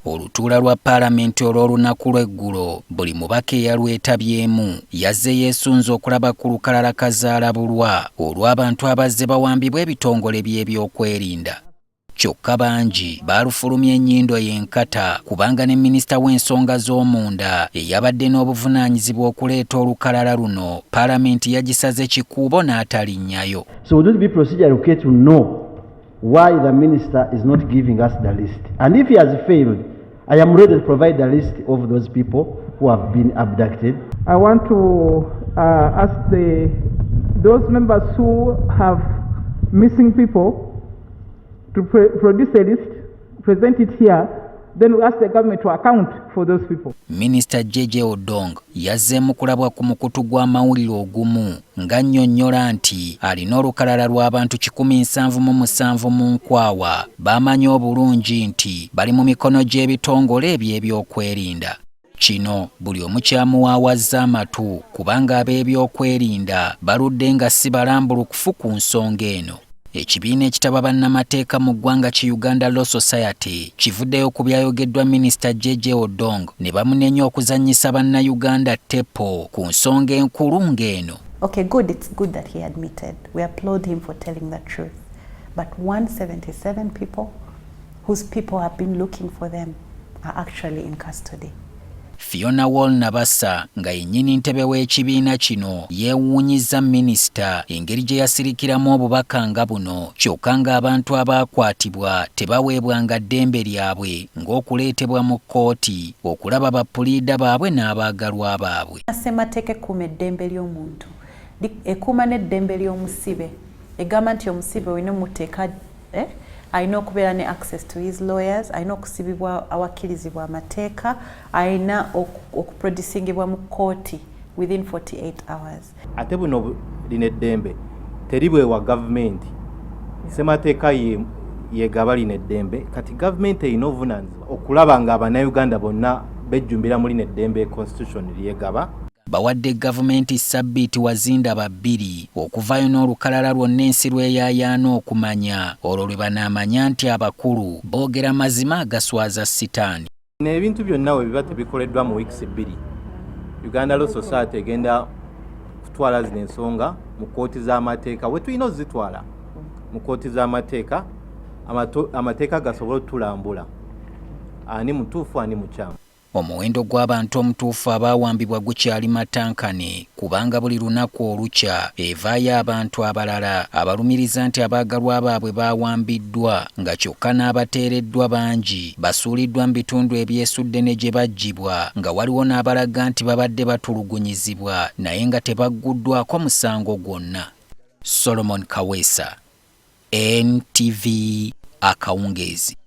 Olutuula lwa Paalamenti olw'olunaku lw'eggulo buli mubaka eyalwetabyemu yazze yeesunze okulaba ku lukalala kazaalabulwa olw'abantu abazze bawambibwa ebitongole by'ebyokwerinda. Kyokka bangi baalufulumya ennyindo y'enkata kubanga ne minisita w'ensonga z'omunda eyabadde n'obuvunaanyizibwa okuleeta olukalala luno Paalamenti yagisaze kikuubo n'atalinnyayo. So would it be procedure okay to know why the minister is not giving us the list? And if he has failed, I am ready to provide the list of those people who have been abducted. I want to ask those members who have missing people to produce a list, present it here, then we ask the government to account for those people. Minisita Jeje Odong yazzeemu kulabwa ku mukutu gw'amawulire ogumu ng'annyonnyola nti alina olukalala lw'abantu 177 mu nkwawa b'amanyi obulungi nti bali mu mikono gy'ebitongole eby'ebyokwerinda. Kino buli omu kyamuwaawazza amatu kubanga ab'ebyokwerinda baludde nga si balambulukufu ku nsonga eno. Ekibiina ekitaba bannamateeka mu ggwanga ki Uganda Law Society kivuddeyo ku byayogeddwa Minisita Jeje Odong ne bamunenya okuzannyisa Bannayuganda ttepo ku nsonga enkulu ng'eno. Okay, good. It's good that he admitted. We applaud him for telling the truth. But 177 people whose people have been looking for them are actually in custody. Fiona Wall Nabasa nga yennyini ntebe w'ekibiina kino yeewuunyizza minisita engeri gye yasirikiramu obubaka nga buno kyokka ng'abantu abaakwatibwa tebaweebwanga ddembe lyabwe ng'okuleetebwa mu kkooti okulaba bapuliida baabwe n'abaagalwa baabwe. Ssemateeka ekuuma eddembe ly'omuntu, ekuuma n'eddembe ly'omusibe. Egamba nti omusibe olina omuteeka, alina okubeera ne access to his lawyers, alina okusibibwa awakkirizibwa amateeka, alina okuproducingibwa mu kkooti within 48 hours. Ate buno lino eddembe teribwewa gavumenti. Ssemateeka yegaba lino eddembe. Kati gavumenti erina obuvunaanyizibwa okulaba nga Abannayuganda bonna bejjumbira mu lino eddembe constitution lyegaba. Bawadde gavumenti ssabbiiti wazindaba 2 okuvaayo n'olukalala lwonna ensi lweyaayaana okumanya, olwo lwe banaamanya nti abakulu boogera mazima agaswaza sitaani. Ebintu byonna we biba tebikoleddwa mu wiikisi 2, Uganda Law Society egenda kutwala zino ensonga mu kkooti z'amateeka. We tulina ozitwala mu kkooti z'amateeka, amateeka gasobole otulambula ani mutuufu ani mukyamu. Omuwendo gw'abantu omutuufu abaawambibwa gukyali matankane kubanga buli lunaku olukya evaayo abantu abalala abalumiriza nti abaagalwa baabwe baawambiddwa nga kyokka n'abateereddwa bangi basuuliddwa mu bitundu ebyesudde ne gye baggyibwa nga waliwo n'abalaga nti babadde batulugunyizibwa naye nga tebagguddwako musango gwonna. Solomon Kaweesa, NTV, akawungeezi.